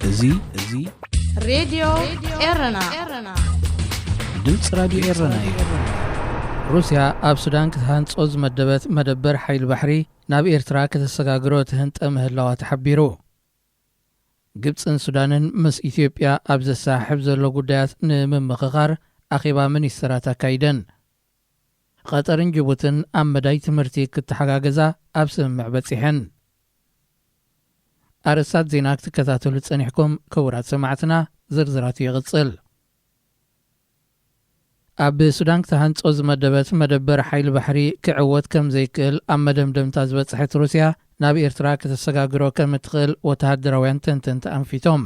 እዚ እዚ ሬድዮ ኤረና። ድምፂ ራድዮ ኤረና እዩ። ሩስያ ኣብ ሱዳን ክትሃንጾ ዝመደበት መደበር ሓይሊ ባሕሪ ናብ ኤርትራ ከተሰጋግሮ ትህንጠ ምህላዋ ተሓቢሩ። ግብጽን ሱዳንን ምስ ኢትዮጵያ ኣብ ዘሰሓሕብ ዘሎ ጉዳያት ንምምኽኻር ኣኼባ ሚኒስተራት ኣካይደን። ቐጠርን ጅቡትን ኣብ መዳይ ትምህርቲ ክተሓጋገዛ ኣብ ስምምዕ በጺሐን። ኣርእስታት ዜና ክትከታተሉ ጸኒሕኩም ክቡራት ሰማዕትና፣ ዝርዝራቱ ይቕጽል። ኣብ ሱዳን ክትሃንጾ ዝመደበት መደበር ሓይሊ ባሕሪ ክዕወት ከም ዘይክእል ኣብ መደምደምታ ዝበጽሐት ሩስያ፣ ናብ ኤርትራ ከተሰጋግሮ ከም እትኽእል ወተሃደራውያን ተንተንቲ ኣንፊቶም።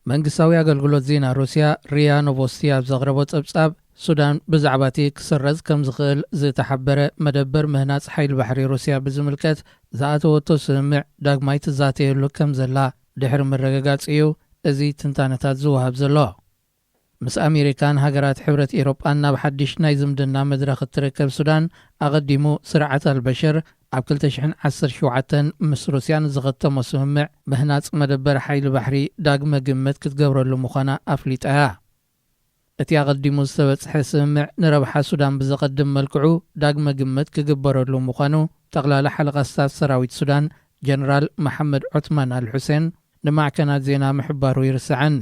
መንግስታዊ ኣገልግሎት ዜና ሩስያ ሪያ ኖቮስቲ ኣብ ዘቕረቦ ጸብጻብ፣ ሱዳን ብዛዕባ እቲ ክስረዝ ከም ዝኽእል ዝተሓበረ መደበር ምህናጽ ሓይሊ ባሕሪ ሩስያ ብዝምልከት ዝኣተወቶ ስምምዕ ዳግማይ ትዛተየሉ ከም ዘላ ድሕሪ ምርግጋጽ እዩ እዚ ትንታነታት ዝወሃብ ዘሎ። ምስ ኣሜሪካን ሃገራት ሕብረት ኤሮጳን ናብ ሓድሽ ናይ ዝምድና መድረኽ እትርከብ ሱዳን፣ ኣቐዲሙ ስርዓት ኣልበሽር ኣብ ክልተ ሽሕን ዓሰርተ ሸውዓተን ምስ ሩስያ ንዝኸተሞ ስምምዕ ምህናጽ መደበር ሓይሊ ባሕሪ ዳግመ ግምት ክትገብረሉ ምዃና ኣፍሊጣ እያ። እቲ ኣቐዲሙ ዝተበጽሐ ስምምዕ ንረብሓ ሱዳን ብዘቐድም መልክዑ ዳግመ ግምት ክግበረሉ ምዃኑ ጠቕላላ ሓለቓ ስታፍ ሰራዊት ሱዳን ጀነራል መሓመድ ዑትማን ኣል ሑሴን ንማዕከናት ዜና ምሕባሩ ይርስዕን።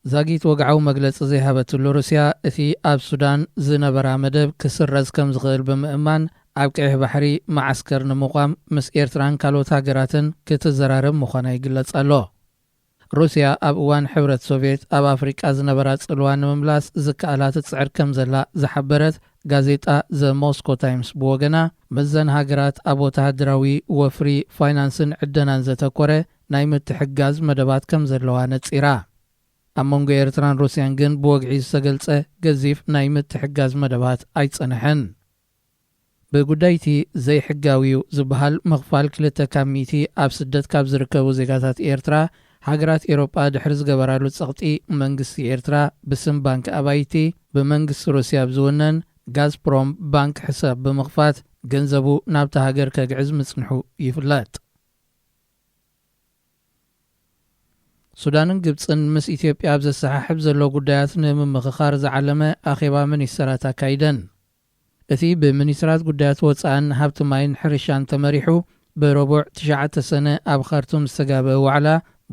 ዛጊት ወግዓዊ መግለጺ ዘይሃበትሉ ሩስያ፣ እቲ ኣብ ሱዳን ዝነበራ መደብ ክስረዝ ከም ዝኽእል ብምእማን፣ ኣብ ቀይሕ ባሕሪ መዓስከር ንምቋም ምስ ኤርትራን ካልኦት ሃገራትን ክትዘራረብ ምዃና ይግለጽ ኣሎ። ሩስያ ኣብ እዋን ሕብረት ሶቭየት ኣብ ኣፍሪቃ ዝነበራ ጽልዋ ንምምላስ ዝከኣላ ትጽዕር ከም ዘላ ዝሓበረት ጋዜጣ ዘ ሞስኮ ታይምስ ብወገና፣ ምስዘን ሃገራት ኣብ ወተሃደራዊ ወፍሪ፣ ፋይናንስን ዕደናን ዘተኮረ ናይ ምትሕግጋዝ መደባት ከም ዘለዋ ነጺራ። ኣብ መንጎ ኤርትራን ሩስያን ግን ብወግዒ ዝተገልጸ ገዚፍ ናይ ምትሕግጋዝ መደባት ኣይጸንሐን። ብጉዳይ እቲ ዘይሕጋዊ እዩ ዝበሃል ምኽፋል ክልተ ካብ ሚእቲ ኣብ ስደት ካብ ዝርከቡ ዜጋታት ኤርትራ፣ ሃገራት ኤሮጳ ድሕሪ ዝገበራሉ ጸቕጢ፣ መንግስቲ ኤርትራ ብስም ባንክ ኣባይቲ፣ ብመንግስቲ ሩስያ ኣብ ዝውነን ጋዝፕሮም ባንክ ሕሳብ ብምኽፋት ገንዘቡ ናብታ ሃገር ከግዕዝ ምጽንሑ ይፍለጥ። ሱዳንን ግብጽን ምስ ኢትዮጵያ ኣብ ዘሰሓሕብ ዘሎ ጉዳያት ንምምኽኻር ዝዓለመ ኣኼባ ሚኒስተራት ኣካይደን። እቲ ብሚኒስትራት ጉዳያት ወጻእን ሃብቲ ማይን ሕርሻን ተመሪሑ፣ ብረቡዕ ትሽዓተ ሰነ ኣብ ካርቱም ዝተጋበአ ዋዕላ፣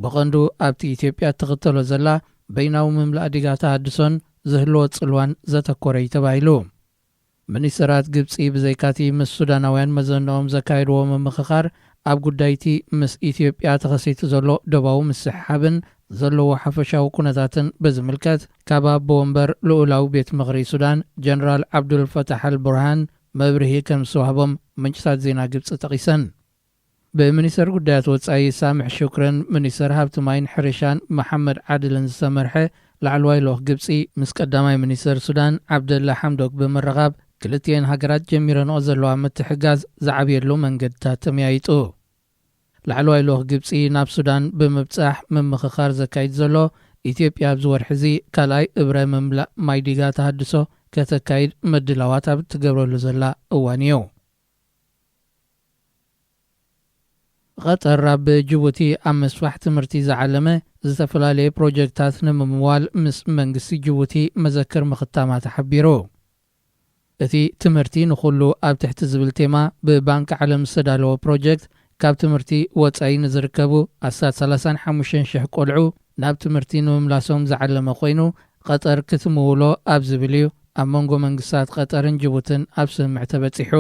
ብቐንዱ ኣብቲ ኢትዮጵያ እትኽተሎ ዘላ በይናዊ ምምላእ ዲጋ ተሃድሶን ዝህልዎ ጽልዋን ዘተኮረ እዩ ተባሂሉ። ሚኒስተራት ግብጺ ብዘይካቲ ምስ ሱዳናውያን መዘንኦም ዘካየድዎ ምምኽኻር፣ ኣብ ጉዳይቲ ምስ ኢትዮጵያ ተኸሲቱ ዘሎ ዶባዊ ምስሕሓብን ዘለዎ ሓፈሻዊ ኩነታትን ብዝምልከት፣ ካብ ኣቦ ወንበር ልኡላዊ ቤት ምኽሪ ሱዳን ጀነራል ዓብዱል ፈታሕ ኣል ቡርሃን መብርሂ ከም ዝተዋህቦም ምንጭታት ዜና ግብጺ ጠቒሰን። ብሚኒስተር ጉዳያት ወጻኢ ሳምሕ ሹክርን ሚኒስተር ሃብቲ ማይን ሕርሻን መሓመድ ዓድልን ዝተመርሐ ላዕለዋይ ልኡኽ ግብጺ ምስ ቀዳማይ ሚኒስተር ሱዳን ዓብደላ ሓምዶክ ብምርኻብ፣ ክልቲኤን ሃገራት ጀሚረንኦ ዘለዋ ምትሕግጋዝ ዝዓብየሉ መንገድታት ተመያይጡ። ላዕለዋይ ልኡኽ ግብጺ ናብ ሱዳን ብምብጻሕ ምምኽኻር ዘካይድ ዘሎ፣ ኢትዮጵያ ኣብዚ ወርሒ እዚ ካልኣይ እብረ ምምላእ ማይ ዲጋ ተሃድሶ ከተካይድ ምድላዋት ኣብ እትገብረሉ ዘላ እዋን እዩ። ቐጠር ኣብ ጅቡቲ ኣብ ምስፋሕ ትምህርቲ ዝዓለመ ዝተፈላለየ ፕሮጀክታት ንምምዋል ምስ መንግስቲ ጅቡቲ መዘክር ምኽታማ ተሓቢሩ። እቲ ትምህርቲ ንኹሉ ኣብ ትሕቲ ዝብል ቴማ ብባንክ ዓለም ዝተዳለወ ፕሮጀክት፣ ካብ ትምህርቲ ወጻኢ ንዝርከቡ ኣስታት ሰላሳን ሓሙሽተን ሽሕ ቆልዑ ናብ ትምህርቲ ንምምላሶም ዝዓለመ ኮይኑ፣ ቐጠር ክትምውሎ ኣብ ዝብል እዩ ኣብ መንጎ መንግስታት ቐጠርን ጅቡትን ኣብ ስምምዕ ተበጺሑ።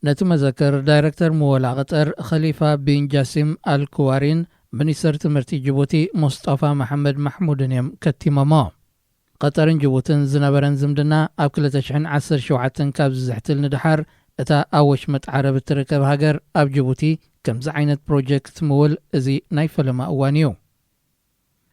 ነቲ መዘክር ዳይረክተር ምወላ ቐጠር ኸሊፋ ቢን ጃሲም ኣል ኩዋሪን ሚኒስተር ትምህርቲ ጅቡቲ ሙስጠፋ መሓመድ ማሕሙድን እዮም ከቲሞሞ። ቐጠርን ጅቡትን ዝነበረን ዝምድና ኣብ ክልተ ሽሕን ዓሰርተ ሸውዓተን ካብ ዝዝሕትል ንደሓር፣ እታ ኣብ ወሽመጥ ዓረብ እትርከብ ሃገር ኣብ ጅቡቲ ከምዚ ዓይነት ፕሮጀክት ክትምውል እዚ ናይ ፈለማ እዋን እዩ።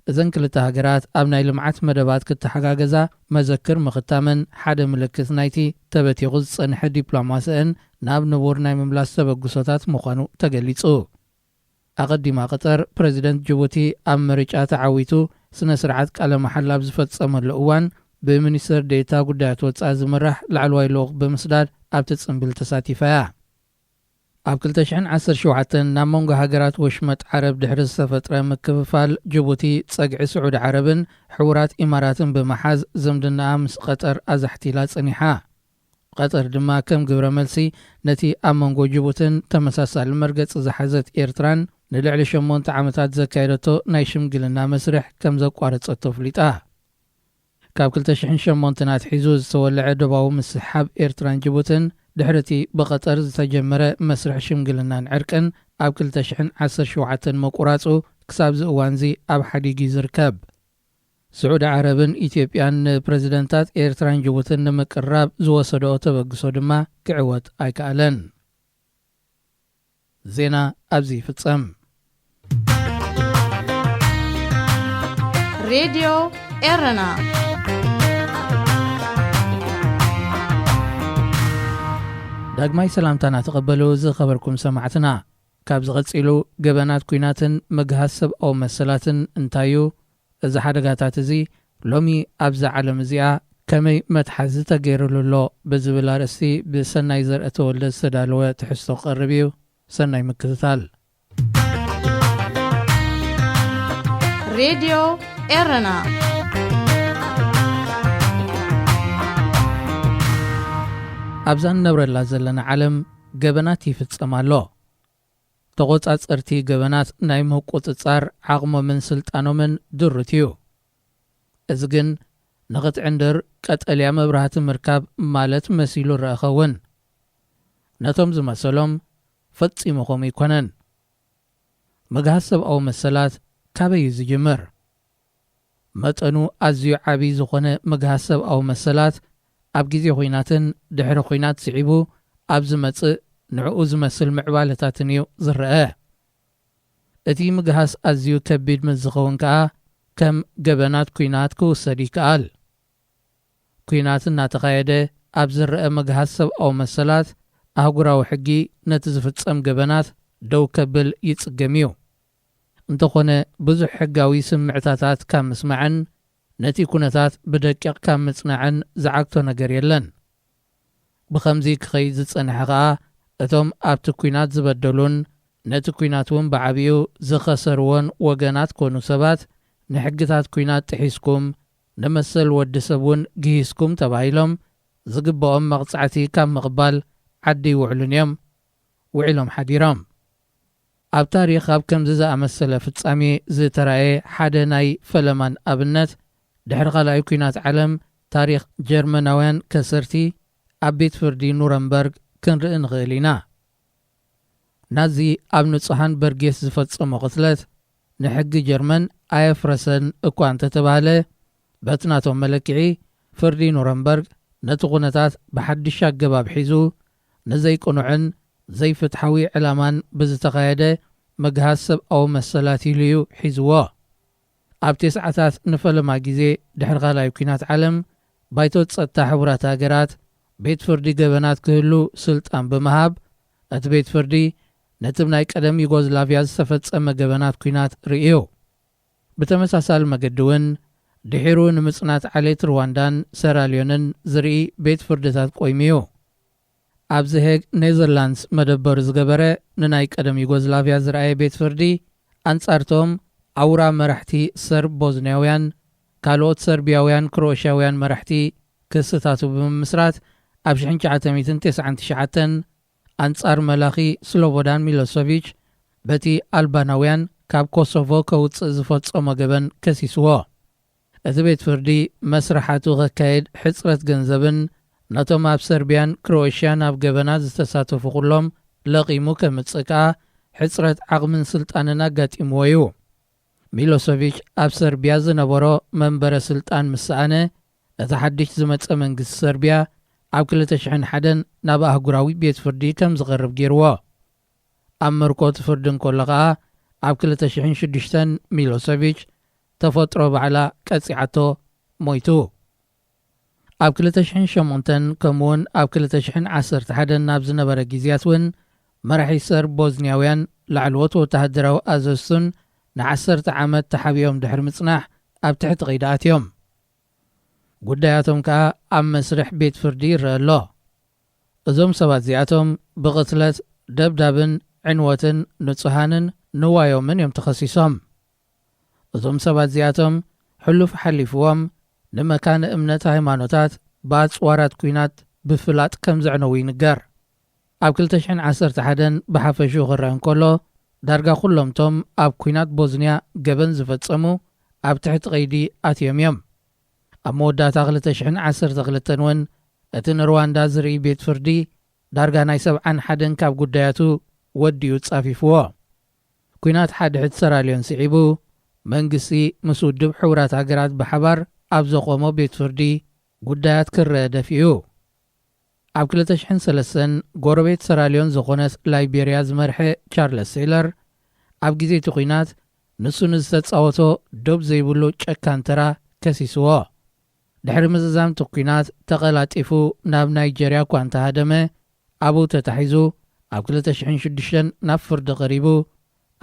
እዘን ክልተ ሃገራት ኣብ ናይ ልምዓት መደባት ክተሓጋገዛ መዘክር ምኽታመን ሓደ ምልክት ናይቲ ተበቲኹ ዝጸንሐ ዲፕሎማሲአን ናብ ንቡር ናይ ምምላስ ተበግሶታት ምዃኑ ተገሊጹ። ኣቐዲማ ቐጠር፣ ፕረዚደንት ጅቡቲ ኣብ ምርጫ ተዓዊቱ ስነ ስርዓት ቃለ መሓላ ኣብ ዝፈጸመሉ እዋን፣ ብሚኒስትር ዴታ ጉዳያት ወጻኢ ዝምራሕ ላዕለዋይ ልኡኽ ብምስዳድ ኣብቲ ጽምብል ተሳቲፋ እያ። ኣብ ክልተ ሽሕን ዓሰርተ ሸውዓተን ናብ መንጎ ሃገራት ወሽመጥ ዓረብ ድሕሪ ዝተፈጥረ ምክፍፋል፣ ጅቡቲ ጸግዒ ስዑዲ ዓረብን ሕቡራት ኢማራትን ብምሓዝ ዝምድናኣ ምስ ቀጠር ኣዛሕቲላ ጸኒሓ። ቀጠር ድማ ከም ግብረ መልሲ ነቲ ኣብ መንጎ ጅቡትን ተመሳሳሊ መርገጺ ዝሓዘት ኤርትራን ንልዕሊ ሸሞንተ ዓመታት ዘካየደቶ ናይ ሽምግልና መስርሕ ከም ዘቋረጸቶ ኣፍሊጣ። ካብ ክልተ ሽሕን ሸሞንተን ኣትሒዙ ዝተወለዐ ዶባዊ ምስሕሓብ ኤርትራን ጅቡትን፣ ድሕሪ እቲ ብቐጠር ዝተጀመረ መስርሕ ሽምግልናን ዕርቅን፣ ኣብ ክልተ ሽሕን ዓሰርተ ሸውዓተን ምቁራጹ ክሳብዚ እዋንዚ ኣብ ሓዲግ እዩ ዝርከብ። ስዑዲ ዓረብን ኢትዮጵያን ንፕረዚደንታት ኤርትራን ጅቡትን ንምቅርራብ ዝወሰደኦ ተበግሶ ድማ ክዕወት ኣይከኣለን። ዜና ኣብዚ ይፍጸም። ሬድዮ ኤረና። ዳግማይ ሰላምታና ተቐበሉ ዝኸበርኩም ሰማዕትና። ካብዚ ቀጺሉ ገበናት ኲናትን ምግሃስ ሰብኣዊ መሰላትን እንታይ እዩ? እዚ ሓደጋታት እዚ ሎሚ ኣብዛ ዓለም እዚኣ ከመይ መትሓዚ ተገይሩሉ ኣሎ ብዝብል ኣርእስቲ ብሰናይ ዘርአ ተወልደ ዝተዳለወ ትሕዝቶ ክቐርብ እዩ። ሰናይ ምክትታል። ሬድዮ ኤረና። ኣብዛ እንነብረላ ዘለና ዓለም ገበናት ይፍጸም ኣሎ። ተቖጻጸርቲ ገበናት ናይ ምቁጽጻር ዓቕሞምን ስልጣኖምን ድሩት እዩ። እዚ ግን ንኽትዕንድር ቀጠልያ መብራህቲ ምርካብ ማለት መሲሉ ረእኸውን። ነቶም ዝመሰሎም ፈጺሙ ከምኡ ኣይኮነን። ምግሃስ ሰብኣዊ መሰላት ካበይ እዩ ዝጅምር? መጠኑ ኣዝዩ ዓቢ ዝኾነ ምግሃስ ሰብኣዊ መሰላት ኣብ ግዜ ኹናትን ድሕሪ ኹናት ስዒቡ ኣብ ዝመጽእ ንዕኡ ዝመስል ምዕባለታትን እዩ ዝረአ። እቲ ምግሃስ ኣዝዩ ከቢድ ምስ ዝኸውን ከኣ ከም ገበናት ኲናት ክውሰድ ይከኣል። ኲናት እናተኻየደ ኣብ ዝረአ ምግሃስ ሰብኣዊ መሰላት ኣህጉራዊ ሕጊ ነቲ ዝፍጸም ገበናት ደው ከብል ይጽገም እዩ። እንተኾነ ብዙሕ ሕጋዊ ስምዕታታት ካብ ምስማዕን ነቲ ኩነታት ብደቂቕ ካብ ምጽናዕን ዝዓግቶ ነገር የለን። ብኸምዚ ክኸይድ ዝጸንሐ ኸኣ እቶም ኣብቲ ኲናት ዝበደሉን ነቲ ኲናት እውን ብዓቢኡ ዝኸሰርዎን ወገናት ኮኑ ሰባት ንሕግታት ኲናት ጥሒስኩም ንመሰል ወዲ ሰብ እውን ግሂስኩም ተባሂሎም ዝግብኦም መቕጻዕቲ ካብ ምቕባል ዓዲ ይውዕሉን እዮም ውዒሎም ሓዲሮም። ኣብ ታሪኽ ኣብ ከምዚ ዝኣመሰለ ፍጻሜ ዝተራእየ ሓደ ናይ ፈለማን ኣብነት ድሕሪ ካልኣይ ኲናት ዓለም ታሪኽ ጀርመናውያን ከሰርቲ ኣብ ቤት ፍርዲ ኑረምበርግ ክንርኢ ንኽእል ኢና። ናዚ ኣብ ንጹሃን በርጌስ ዝፈጸሞ ቅትለት ንሕጊ ጀርመን ኣየፍረሰን እኳ እንተተባህለ፣ በቲ ናቶም መለክዒ ፍርዲ ኑረምበርግ ነቲ ኩነታት ብሓድሽ ኣገባብ ሒዙ ንዘይቅኑዕን ዘይፍትሓዊ ዕላማን ብዝተኻየደ ምግሃስ ሰብኣዊ መሰላት ኢሉ እዩ ሒዝዎ። ኣብ ተስዓታት ንፈለማ ግዜ ድሕሪ ካልኣይ ኲናት ዓለም ባይቶ ጸጥታ ሕቡራት ሃገራት ቤት ፍርዲ ገበናት ክህሉ ስልጣን ብምሃብ እቲ ቤት ፍርዲ ነቲ ናይ ቀደም ዩጎዝላቭያ ዝተፈጸመ ገበናት ኲናት ርእዩ። ብተመሳሳሊ መገዲ እውን ድሒሩ ንምጽናት ዓሌት ሩዋንዳን ሰራልዮንን ዝርኢ ቤት ፍርድታት ቆይሙ እዩ። ኣብዚ ሄግ ኔዘርላንድስ መደበሩ ዝገበረ ንናይ ቀደም ዩጎዝላቭያ ዝረኣየ ቤት ፍርዲ ኣንጻርቶም ኣውራ መራሕቲ ሰርብ ቦዝንያውያን ካልኦት ሰርብያውያን ክሮኤሽያውያን መራሕቲ ክስታቱ ብምምስራት ኣብ ሽሕን ትሽዓተ ሚእትን ተስዓን ትሽዓተን ኣንጻር መላኺ ስሎቦዳን ሚሎሶቪች በቲ ኣልባናውያን ካብ ኮሶቮ ከውጽእ ዝፈጸሞ ገበን ከሲስዎ። እቲ ቤት ፍርዲ መስርሓቱ ከካየድ ሕጽረት ገንዘብን ነቶም ኣብ ሰርብያን ክሮኤሽያን ኣብ ገበናት ዝተሳተፉ ኩሎም ለቒሙ ከምጽእ ከኣ ሕጽረት ዓቕምን ስልጣንን ኣጋጢምዎ እዩ። ሚሎሶቪች ኣብ ሰርብያ ዝነበሮ መንበረ ስልጣን ምስ ሰኣነ እቲ ሓድሽ ዝመጸ መንግስቲ ሰርብያ ኣብ ክልተ ሽሕን ሓደን ናብ ኣህጉራዊ ቤት ፍርዲ ከም ዝቐርብ ገይርዎ። ኣብ ምርኮ እቲ ፍርዲ እንከሎ ከኣ ኣብ ክልተ ሽሕን ሽዱሽተን ሚሎሶቪች ተፈጥሮ ባዕላ ቀጺዓቶ ሞይቱ። ኣብ ክልተ ሽሕን ሸሞንተን ከምኡውን ኣብ ክልተ ሽሕን ዓሰርተ ሓደን ናብ ዝነበረ ግዜያት እውን መራሒ ሰርብ ቦዝንያውያን ላዕለዎት ወተሃደራዊ ኣዘዝቱን ንዓሰርተ ዓመት ተሓቢኦም ድሕሪ ምጽናሕ ኣብ ትሕቲ ቀይዲ ኣትዮም። ጉዳያቶም ከኣ ኣብ መስርሕ ቤት ፍርዲ ይረአ ኣሎ። እዞም ሰባት እዚኣቶም ብቕትለት ደብዳብን ዕንወትን ንጹሃንን ንዋዮምን እዮም ተኸሲሶም። እዞም ሰባት እዚኣቶም ሕሉፍ ሓሊፍዎም ንመካነ እምነት ሃይማኖታት ብኣጽዋራት ኲናት ብፍላጥ ከም ዘዕነዉ ይንገር። ኣብ ክልተ ሽሕን ዓሰርተ ሓደን ብሓፈሽኡ ክረአ እንከሎ፣ ዳርጋ ኩሎምቶም ኣብ ኲናት ቦዝንያ ገበን ዝፈጸሙ ኣብ ትሕቲ ቀይዲ ኣትዮም እዮም። ኣብ መወዳእታ ክልተ ሽሕን ዓሰርተ ክልተን እውን እቲ ንሩዋንዳ ዝርኢ ቤት ፍርዲ ዳርጋ ናይ ሰብዓን ሓደን ካብ ጉዳያቱ ወዲኡ ጻፊፍዎ። ኲናት ሓድሕድ ሰራልዮን ስዒቡ፣ መንግስቲ ምስ ውድብ ሕቡራት ሃገራት ብሓባር ኣብ ዘቖሞ ቤት ፍርዲ ጉዳያት ክረአ ደፊኡ። ኣብ ክልተ ሽሕን ሰለስተን ጎረቤት ሰራልዮን ዝኾነት ላይቤርያ ዝመርሐ ቻርለስ ቴይለር፣ ኣብ ግዜ እቲ ኲናት ንሱ ንዝተጻወቶ ዶብ ዘይብሉ ጨካን ተራ ከሲስዎ። ድሕሪ ምዝዛም እቲ ኲናት ተቐላጢፉ ናብ ናይጀርያ እኳ እንተሃደመ፣ ኣብኡ ተታሒዙ ኣብ ክልተ ሽሕን ሽዱሽተን ናብ ፍርዲ ቀሪቡ፣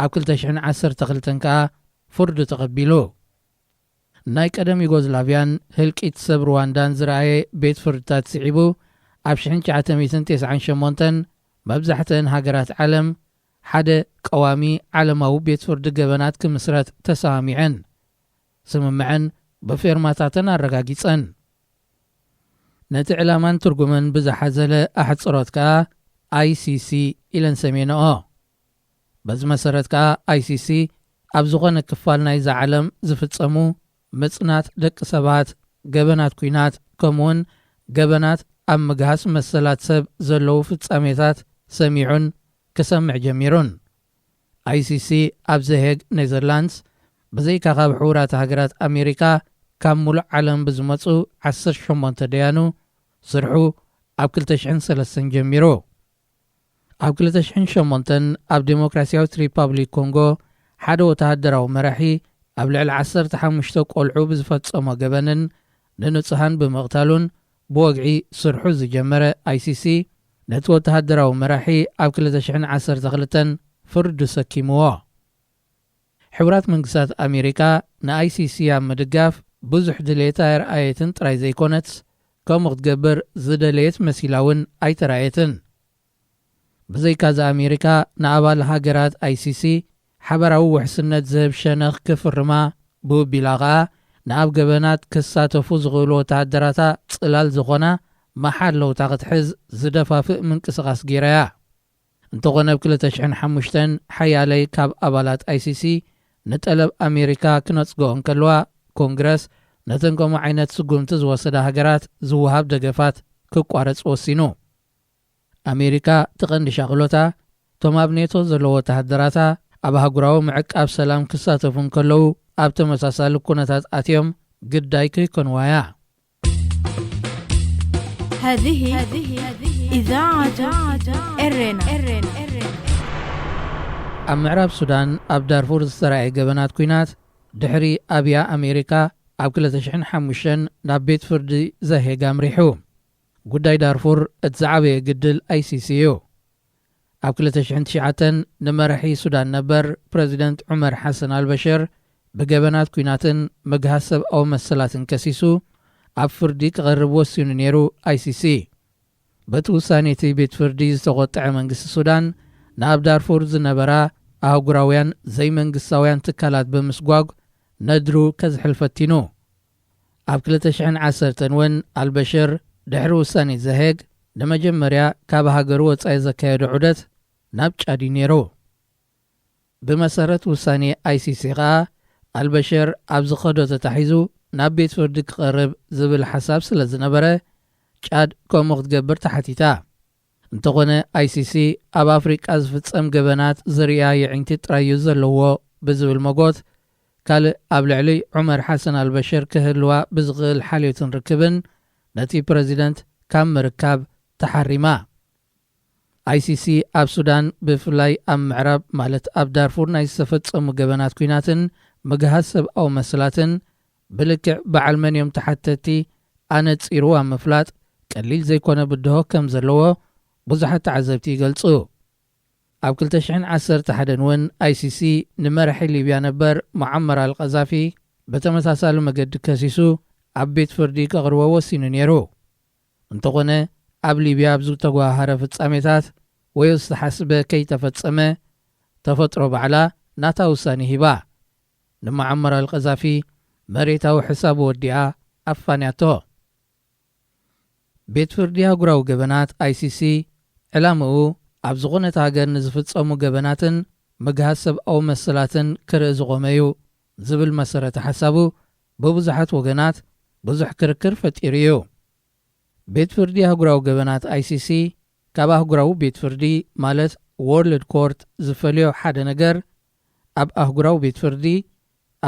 ኣብ ክልተ ሽሕን ዓሰርተ ክልተን ከኣ ፍርዱ ተቐቢሉ። ናይ ቀደም ዩጎዝላቭያን ህልቂት ሰብ ሩዋንዳን ዝረኣየ ቤት ፍርድታት ስዒቡ፣ ኣብ ሽሕን ትሽዓተ ሚእትን ተስዓን ሸሞንተን መብዛሕትአን ሃገራት ዓለም ሓደ ቀዋሚ ዓለማዊ ቤት ፍርዲ ገበናት ክምስረት ተሰማሚዐን። ስምምዐን ብፌርማታተን ኣረጋጊጸን። ነቲ ዕላማን ትርጉምን ብዝሓዘለ ኣሕጽሮት ከኣ ኣይሲሲ ኢለን ሰሜንኦ። በዚ መሰረት ከኣ ኣይሲሲ ኣብ ዝኾነ ክፋል ናይዛ ዓለም ዝፍጸሙ ምጽናት ደቂ ሰባት፣ ገበናት ኲናት፣ ከምኡውን ገበናት ኣብ ምግሃስ መሰላት ሰብ ዘለዉ ፍጻሜታት ሰሚዑን ክሰምዕ ጀሚሩን። ኣይሲሲ ኣብ ዘሄግ ኔዘርላንድስ ብዘይካ ካብ ሕቡራት ሃገራት ኣሜሪካ ካብ ሙሉእ ዓለም ብዝመጹ ዓሰርተ ሸሞንተ ደያኑ ስርሑ ኣብ ክልተ ሽሕን ሰለስተን ጀሚሩ። ኣብ ክልተ ሽሕን ሸሞንተን ኣብ ዴሞክራሲያዊት ሪፓብሊክ ኮንጎ ሓደ ወተሃደራዊ መራሒ ኣብ ልዕሊ ዓሰርተ ሓሙሽተ ቆልዑ ብዝፈጸሞ ገበንን ንንጹሃን ብምቕታሉን ብወግዒ ስርሑ ዝጀመረ ኣይሲሲ፣ ነቲ ወተሃደራዊ መራሒ ኣብ ክልተ ሽሕን ዓሰርተ ክልተን ፍርዱ ሰኪምዎ። ሕቡራት መንግስታት ኣሜሪካ ንኣይሲሲ ኣብ ምድጋፍ ብዙሕ ድሌት ኣየርኣየትን ጥራይ ዘይኮነትስ፣ ከምኡ ክትገብር ዝደለየት መሲላ እውን ኣይተራእየትን። ብዘይካዚ ኣሜሪካ ንኣባል ሃገራት ኣይሲሲ ሓበራዊ ውሕስነት ዝህብ ሸነኽ ክፍርማ፣ ብውቢላ ኸኣ ንኣብ ገበናት ክሳተፉ ዝኽእሉ ወተሃደራታ ጽላል ዝኾና መሓለውታ ክትሕዝ ዝደፋፍእ ምንቅስቓስ ገይራ እያ። እንተኾነ ኣብ ክልተ ሽሕን ሓሙሽተን ሓያለይ ካብ ኣባላት ኣይሲሲ ንጠለብ ኣሜሪካ ክነጽግኦ እንከለዋ፣ ኮንግረስ ነተን ከምኡ ዓይነት ስጉምቲ ዝወሰዳ ሃገራት ዝወሃብ ደገፋት ክቋረጽ ወሲኑ። ኣሜሪካ እቲ ቀንዲ ሻቕሎታ፣ እቶም ኣብ ኔቶ ዘለዉ ወተሃደራታ ኣብ ኣህጉራዊ ምዕቃብ ሰላም ክሳተፉ እንከለዉ ኣብ ተመሳሳሊ ኩነታት ኣትዮም ግዳይ ከይኮንዋ እያ። هذه إذاعة إرينا. ኣብ ምዕራብ ሱዳን ኣብ ዳርፉር ዝተራእየ ገበናት ኲናት ድሕሪ ኣብያ ኣሜሪካ ኣብ ክልተ ሽሕን ሓሙሽተን ናብ ቤት ፍርዲ ዘሄግ ኣምሪሑ። ጉዳይ ዳርፉር እቲ ዝዓበየ ግድል ኣይሲሲ እዩ። ኣብ ክልተ ሽሕን ትሽዓተን ንመራሒ ሱዳን ነበር ፕረዚደንት ዑመር ሓሰን ኣልበሽር ብገበናት ኲናትን ምግሃስ ሰብኣዊ መሰላትን ከሲሱ ኣብ ፍርዲ ክቐርብ ወሲኑ ነይሩ ኣይሲሲ። በቲ ውሳኔ እቲ ቤት ፍርዲ ዝተቖጥዐ መንግስቲ ሱዳን ንኣብ ዳርፉር ዝነበራ ኣህጉራውያን ዘይመንግስታውያን ትካላት ብምስጓግ ነድሩ ከዝሕል ፈቲኑ። ኣብ ክልተ ሽሕን ዓሰርተን እውን ኣልበሽር ድሕሪ ውሳኔ ዘሄግ ንመጀመርያ ካብ ሃገሩ ወጻኢ ዘካየዶ ዑደት ናብ ጫድ እዩ ነይሩ። ብመሰረት ውሳኔ ኣይሲሲ ኸኣ ኣልበሽር ኣብ ዝኸዶ ተታሒዙ ናብ ቤት ፍርዲ ክቐርብ ዝብል ሓሳብ ስለ ዝነበረ ጫድ ከምኡ ክትገብር ተሓቲታ። እንተኾነ ኣይሲሲ ኣብ ኣፍሪቃ ዝፍጸም ገበናት ዝርእያ የዒንቲ ጥራይ እዩ ዘለዎ ብዝብል መጎት ካልእ ኣብ ልዕሊ ዑመር ሓሰን ኣልበሽር ክህልዋ ብዝኽእል ሓልዮትን ርክብን ነቲ ፕረዚደንት ካብ ምርካብ ተሓሪማ። ኣይሲሲ ኣብ ሱዳን ብፍላይ ኣብ ምዕራብ ማለት ኣብ ዳርፉር ናይ ዝተፈጸሙ ገበናት ኲናትን ምግሃስ ሰብኣዊ መስላትን ብልክዕ በዓል መን እዮም ተሓተቲ ኣነጺሩ ኣብ ምፍላጥ ቀሊል ዘይኮነ ብድሆ ከም ዘለዎ ብዙሓት ተዓዘብቲ ይገልጹ። ኣብ ክልተ ሽሕን ዓሰርተ ሓደን እውን ኣይሲሲ ንመራሒ ሊብያ ነበር ሙዓመር ኣልቀዛፊ ብተመሳሳሊ መገዲ ከሲሱ ኣብ ቤት ፍርዲ ከቕርቦ ወሲኑ ነይሩ። እንተኾነ ኣብ ሊብያ ኣብ ዝተጓሃረ ፍጻሜታት ወይ ዝተሓስበ ከይተፈጸመ፣ ተፈጥሮ ባዕላ ናታ ውሳኔ ሂባ። ንመዓመር ኣልቀዛፊ መሬታዊ ሕሳብ ወዲኣ ኣፋንያቶ። ቤት ፍርዲ ኣህጉራዊ ገበናት፣ ኣይሲሲ፣ ዕላምኡ ኣብ ዝኾነት ሃገር ንዝፍጸሙ ገበናትን ምግሃስ ሰብኣዊ መሰላትን ክርኢ ዝቖመ እዩ ዝብል መሰረተ ሓሳቡ ብብዙሓት ወገናት ብዙሕ ክርክር ፈጢሩ እዩ። ቤት ፍርዲ ኣህጉራዊ ገበናት፣ ኣይሲሲ፣ ካብ ኣህጉራዊ ቤት ፍርዲ፣ ማለት ወርልድ ኮርት፣ ዝፈልዮ ሓደ ነገር፣ ኣብ ኣህጉራዊ ቤት ፍርዲ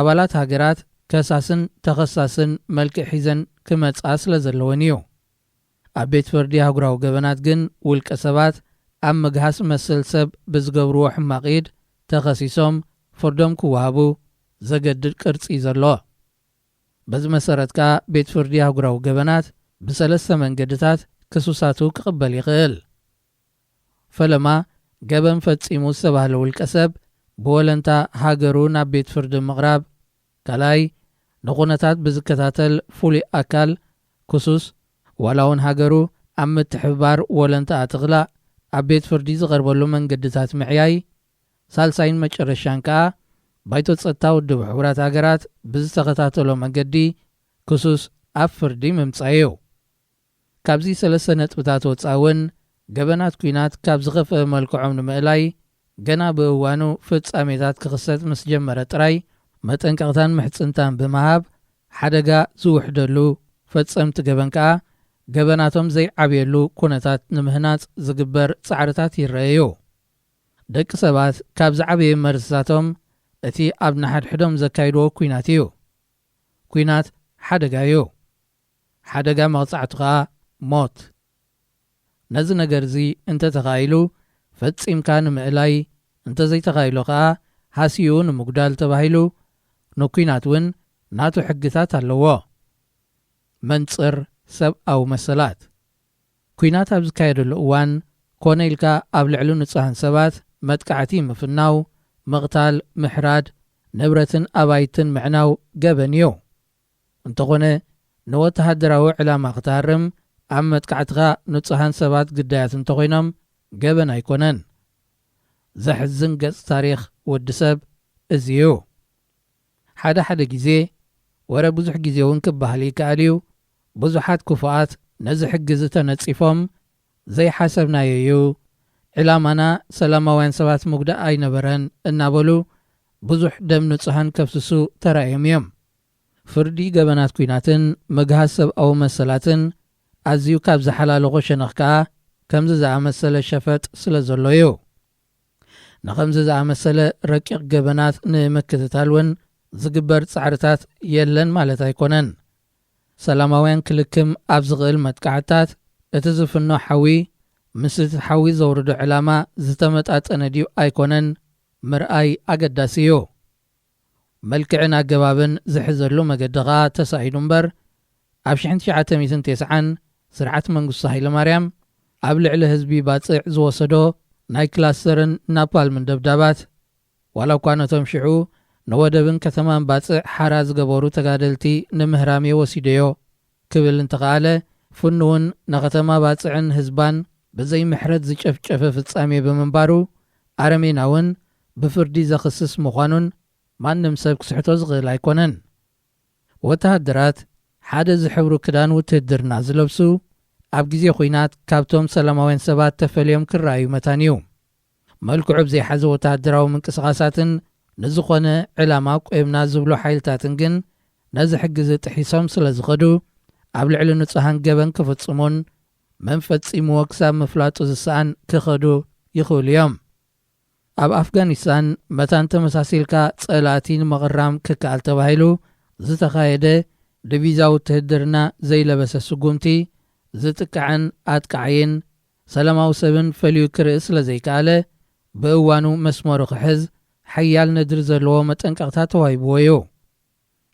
ኣባላት ሃገራት ከሳስን ተኸሳስን መልክዕ ሒዘን ክመጻ ስለ ዘለወን እዩ። ኣብ ቤት ፍርዲ ኣህጉራዊ ገበናት ግን ውልቀ ሰባት ኣብ ምግሃስ መሰል ሰብ ብዝገብርዎ ሕማቕ ኢድ ተኸሲሶም ፍርዶም ክወሃቡ ዘገድድ ቅርጺ እዩ ዘሎ። በዚ መሰረት ከኣ ቤት ፍርዲ ኣህጉራዊ ገበናት ብሰለስተ መንገድታት ክሱሳቱ ክቕበል ይኽእል። ፈለማ፣ ገበን ፈጺሙ ዝተባህለ ውልቀ ሰብ ብወለንታ ሃገሩ ናብ ቤት ፍርዲ ምቕራብ። ካልኣይ፣ ንኹነታት ብዝከታተል ፍሉይ ኣካል፣ ክሱስ፣ ዋላ እውን ሃገሩ ኣብ ምትሕብባር ወለንታ ኣትኽላእ ኣብ ቤት ፍርዲ ዝቐርበሉ መንገድታት ምዕያይ። ሳልሳይን መጨረሻን ከኣ፣ ባይቶ ጸጥታ ውድብ ሕቡራት ሃገራት ብዝተኸታተሎ መገዲ ክሱስ ኣብ ፍርዲ ምምጻእ እዩ። ካብዚ ሰለስተ ነጥብታት ወጻኢ እውን፣ ገበናት ኲናት ካብ ዝኸፍአ መልክዖም ንምእላይ፣ ገና ብእዋኑ ፍጻሜታት ክኽሰት ምስ ጀመረ ጥራይ መጠንቀቕታን ምሕጽንታን ብምሃብ፣ ሓደጋ ዝውሕደሉ ፈጸምቲ ገበን ከኣ ገበናቶም ዘይዓብየሉ ኩነታት ንምህናጽ ዝግበር ጻዕርታት ይረኣዩ። ደቂ ሰባት ካብ ዝዓበየ መርዝታቶም እቲ ኣብ ንሓድሕዶም ዘካይድዎ ኲናት እዩ። ኲናት ሓደጋ እዩ። ሓደጋ መቕጻዕቱ ኸኣ ሞት። ነዚ ነገር እዚ እንተ ተኻኢሉ ፈጺምካ ንምእላይ፣ እንተ ዘይተኻኢሉ ኸኣ ሃስዩ ንምጉዳል ተባሂሉ ንኲናት እውን ናቱ ሕግታት ኣለዎ። መንጽር ሰብኣዊ መሰላት። ኲናት ኣብ ዝካየደሉ እዋን፣ ኮነ ኢልካ ኣብ ልዕሊ ንጹሃን ሰባት መጥቃዕቲ ምፍናው፣ ምቕታል፣ ምሕራድ፣ ንብረትን ኣባይትን ምዕናው ገበን እዩ። እንተኾነ፣ ንወተሃደራዊ ዕላማ ክትሃርም፣ ኣብ መጥቃዕትኻ ንጹሃን ሰባት ግዳያት እንተኾይኖም፣ ገበን ኣይኮነን። ዘሕዝን ገጽ ታሪኽ ወዲ ሰብ እዚ እዩ። ሓደ ሓደ ግዜ፣ ወረ ብዙሕ ግዜ እውን ክበሃል ይከኣል እዩ፣ ብዙሓት ክፉኣት ነዚ ሕጊ እዚ ተነጺፎም፣ ዘይሓሰብናዮ እዩ፣ ዕላማና ሰላማውያን ሰባት ምጉዳእ ኣይነበረን እናበሉ ብዙሕ ደም ንጹሃን ከፍስሱ ተራእዮም እዮም። ፍርዲ ገበናት ኲናትን ምግሃስ ሰብኣዊ መሰላትን ኣዝዩ ካብ ዝሓላለኾ ሸነኽ ከኣ፣ ከምዚ ዝኣመሰለ ሸፈጥ ስለ ዘሎ እዩ። ንኸምዚ ዝኣመሰለ ረቂቕ ገበናት ንምክትታል እውን ዝግበር ጻዕርታት የለን ማለት ኣይኮነን። ሰላማውያን ክልክም ኣብ ዝኽእል መጥቃዕትታት፣ እቲ ዝፍኖ ሓዊ ምስ እቲ ሓዊ ዘውርዶ ዕላማ ዝተመጣጠነ ድዩ ኣይኮነን ምርኣይ ኣገዳሲ እዩ። መልክዕን ኣገባብን ዝሕዘሉ መገዲ ኸኣ ተሳኢኑ እምበር፣ ኣብ ሽሕን ትሽዓተ ሚእትን ተስዓን ስርዓት መንግስቱ ሃይለማርያም ኣብ ልዕሊ ህዝቢ ባጽዕ ዝወሰዶ ናይ ክላስተርን ናፓልምን ደብዳባት፣ ዋላ እኳ ነቶም ሽዑ ንወደብን ከተማን ባጽዕ ሓራ ዝገበሩ ተጋደልቲ ንምህራም'የ ወሲደዮ ክብል እንተኸኣለ፣ ፍኑውን ንከተማ ባጽዕን ህዝባን ብዘይ ምሕረት ዝጨፍጨፈ ፍጻሜ ብምንባሩ፣ ኣረሜናውን ብፍርዲ ዘኽስስ ምዃኑን ማንም ሰብ ክስሕቶ ዝኽእል ኣይኮነን። ወተሃደራት ሓደ ዝሕብሩ ክዳን ውትህድርና ዝለብሱ፣ ኣብ ግዜ ኹናት ካብቶም ሰላማውያን ሰባት ተፈልዮም ክረኣዩ መታን እዩ። መልክዑ ብዘይሓዘ ወተሃደራዊ ምንቅስቓሳትን ንዝኾነ ዕላማ ቆይምና ዝብሉ ሓይልታትን ግን ነዚ ሕጊ እዚ ጥሒሶም ስለ ዝኸዱ፣ ኣብ ልዕሊ ንጹሃን ገበን ክፍጽሙን መን ፈጺምዎ ክሳብ ምፍላጡ ዝሰኣን ክኸዱ ይኽእሉ እዮም። ኣብ ኣፍጋኒስታን መታን ተመሳሲልካ ጸላእቲ ንምቕራም ክከኣል ተባሂሉ ዝተኻየደ፣ ድቪዛ ውትህድርና ዘይለበሰ ስጉምቲ፣ ዝጥቃዕን ኣጥቃዓይን ሰላማዊ ሰብን ፈልዩ ክርኢ ስለ ዘይከኣለ፣ ብእዋኑ መስመሩ ክሕዝ ሓያል ነድሪ ዘለዎ መጠንቀቕታ ተዋሂብዎ እዩ።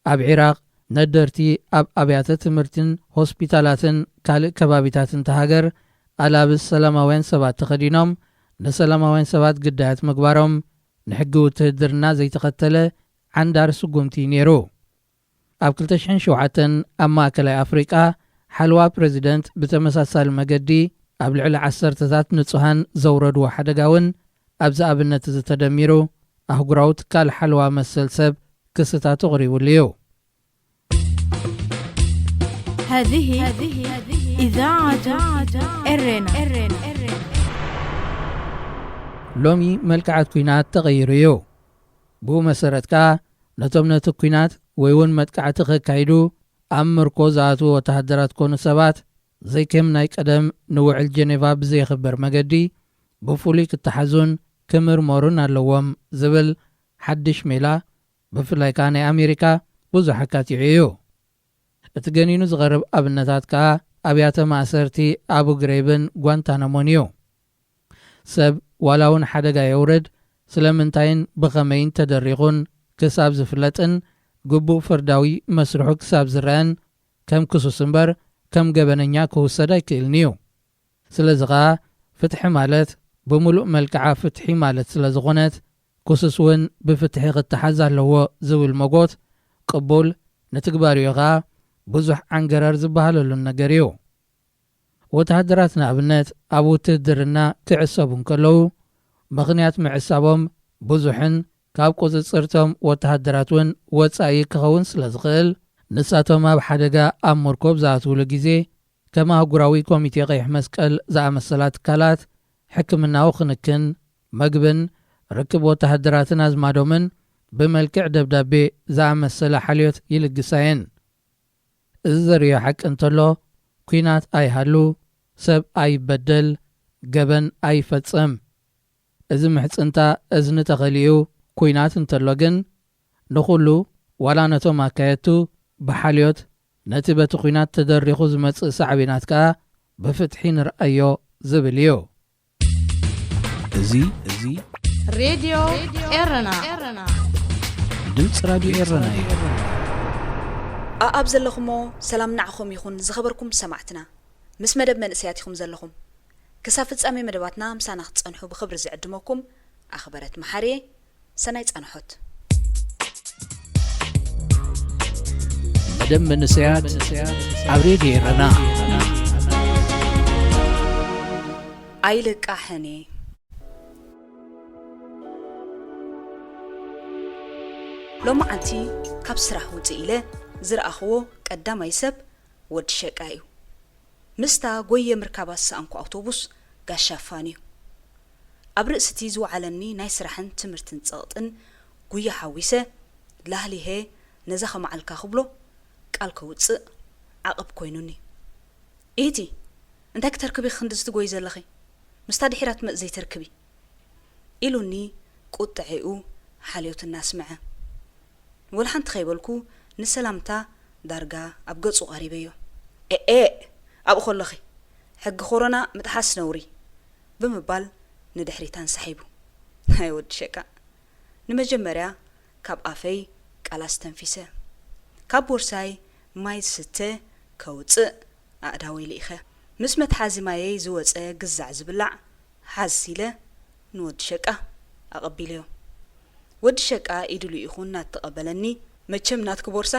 ኣብ ዒራቕ፣ ነደርቲ ኣብ ኣብያተ ትምህርትን ሆስፒታላትን ካልእ ከባቢታትን እታ ሃገር ኣላብስ ሰላማውያን ሰባት ተኸዲኖም ንሰላማውያን ሰባት ግዳያት ምግባሮም፣ ንሕጊ ውትህድርና ዘይተኸተለ ዓንዳሪ ስጉምቲ እዩ ነይሩ። ኣብ ክልተ ሽሕን ሸውዓተን ኣብ ማእከላይ ኣፍሪቃ፣ ሓለዋ ፕረዚደንት ብተመሳሳሊ መገዲ ኣብ ልዕሊ ዓሰርተታት ንጹሃን ዘውረድዎ ሓደጋ እውን ኣብዚ ኣብነት እዚ ተደሚሩ ኣህጉራዊ ትካል ሓለዋ መሰል ሰብ ክስታት ኣቕሪቡሉ እዩ። هذه إذاعة إرنا. ሎሚ መልክዓት ኲናት ተቐይሩ እዩ። ብኡ መሰረት ከኣ ነቶም ነቲ ኲናት ወይ እውን መጥቃዕቲ ከካይዱ ኣብ ምርኮ ዝኣትዉ ወተሃደራት ኮኑ ሰባት ዘይከም ናይ ቀደም ንውዕል ጀኔቫ ብዘየኽብር መገዲ ብፍሉይ ክተሓዙን ክምርመሩን ኣለዎም ዝብል ሓድሽ ሜላ ብፍላይ ከኣ ናይ ኣሜሪካ ብዙሕ ኣካቲዑ እዩ። እቲ ገኒኑ ዝቐርብ ኣብነታት ከኣ ኣብያተ ማእሰርቲ ኣቡ ግሬብን ጓንታናሞን እዩ። ሰብ ዋላ እውን ሓደጋ የውርድ ስለምንታይን ብኸመይን ተደሪኹን ክሳብ ዝፍለጥን ግቡእ ፍርዳዊ መስርሑ ክሳብ ዝረአን ከም ክሱስ እምበር ከም ገበነኛ ክውሰድ ኣይክእልን እዩ። ስለዚ ኸኣ ፍትሒ ማለት ብምሉእ መልክዓ ፍትሒ ማለት ስለ ዝኾነት ክሱስ እውን ብፍትሒ ክተሓዝ ኣለዎ ዝብል መጎት ቅቡል ንትግባሪኡ ኸኣ ብዙሕ ዓንገረር ዝበሃለሉን ነገር እዩ። ወተሃደራት ንኣብነት ኣብ ውትህድርና ክዕሰቡ እንከለዉ ምኽንያት ምዕሳቦም ብዙሕን ካብ ቁጽጽርቶም ወተሃደራት እውን ወጻኢ ክኸውን ስለ ዝኽእል ንሳቶም ኣብ ሓደጋ ኣብ ምርኮብ ዝኣትውሉ ግዜ ከም ኣህጉራዊ ኮሚቴ ቀይሕ መስቀል ዝኣመሰላ ትካላት ሕክምናዊ ክንክን፣ መግብን ርክብ ወተሃደራትን ኣዝማዶምን ብመልክዕ ደብዳቤ ዝኣመሰለ ሓልዮት ይልግሳ እየን። እዚ ዘርእዮ ሓቂ እንተሎ ኲናት ኣይሃሉ፣ ሰብ ኣይበደል፣ ገበን ኣይፈጸም። እዚ ምሕጽንታ እዝኒ ተኸሊኡ ኲናት እንተሎ ግን ንኹሉ ዋላ ነቶም ኣካየድቱ ብሓልዮት ነቲ በቲ ኲናት ተደሪኹ ዝመጽእ ሳዕቤናት ከኣ ብፍትሒ ንርኣዮ ዝብል እዩ። እዚ እዚ ሬድዮ ኤረና ድምፂ ራድዮ ኤረና እዩ። ኣኣብ ዘለኹሞ ሰላም ንዓኹም ይኹን ዝኸበርኩም ሰማዕትና። ምስ መደብ መንእሰያት ኢኹም ዘለኹም። ክሳብ ፍጻሜ መደባትና ምሳና ክትጸንሑ ብኽብሪ ዝዕድመኩም ኣኽበረት መሓርየ። ሰናይ ጻንሖት። መደብ መንእሰያት ኣብ ሬድዮ ኤረና። ኣይልቃሕን እየ። ሎማዓንቲ ካብ ስራሕ ውፅእ ኢለ ዝረኣኽዎ ቀዳማይ ሰብ ወዲ ሸቃ እዩ። ምስታ ጎየ ምርካባ ዝሰኣንኩ ኣውቶቡስ ጋሻ ፋን እዩ። ኣብ ርእሲ እቲ ዝወዓለኒ ናይ ስራሕን ትምህርትን ጸቕጥን ጉያ ሓዊሰ ላህሊሀ ነዛ ከማዓልካ ክብሎ ቃል ከውጽእ ዓቐብ ኮይኑኒ። ኢሂቲ እንታይ ክተርክቢ ክንድዚ ትጎይ ዘለኺ? ምስታ ድሒራ ትመጽእ ዘይተርክቢ? ኢሉኒ ቁጥዐኡ ሓልዮት እናስምዐ። ወላ ሓንቲ ከይበልኩ ንሰላምታ ዳርጋ ኣብ ገጹ ቀሪበዮ። ኤኤ ኣብኡ ከለኺ ሕጊ ኮሮና ምጥሓስ ነውሪ ብምባል ንድሕሪት ኣንሳሒቡ። ናይ ወዲ ሸቃ ንመጀመርያ ካብ ኣፈይ ቃል ኣስተንፊሰ። ካብ ቦርሳይ ማይ ዝስተ ከውጽእ ኣእዳወይ ልኢኸ። ምስ መትሓዚ ማየይ ዝወጸ ግዛዕ ዝብላዕ ሓዝ ኢለ ንወዲ ሸቃ ኣቐቢለዮ። ወዲ ሸቃ ኢዱ ልኢኹ እናተቐበለኒ፣ መቸም ናትኪ ቦርሳ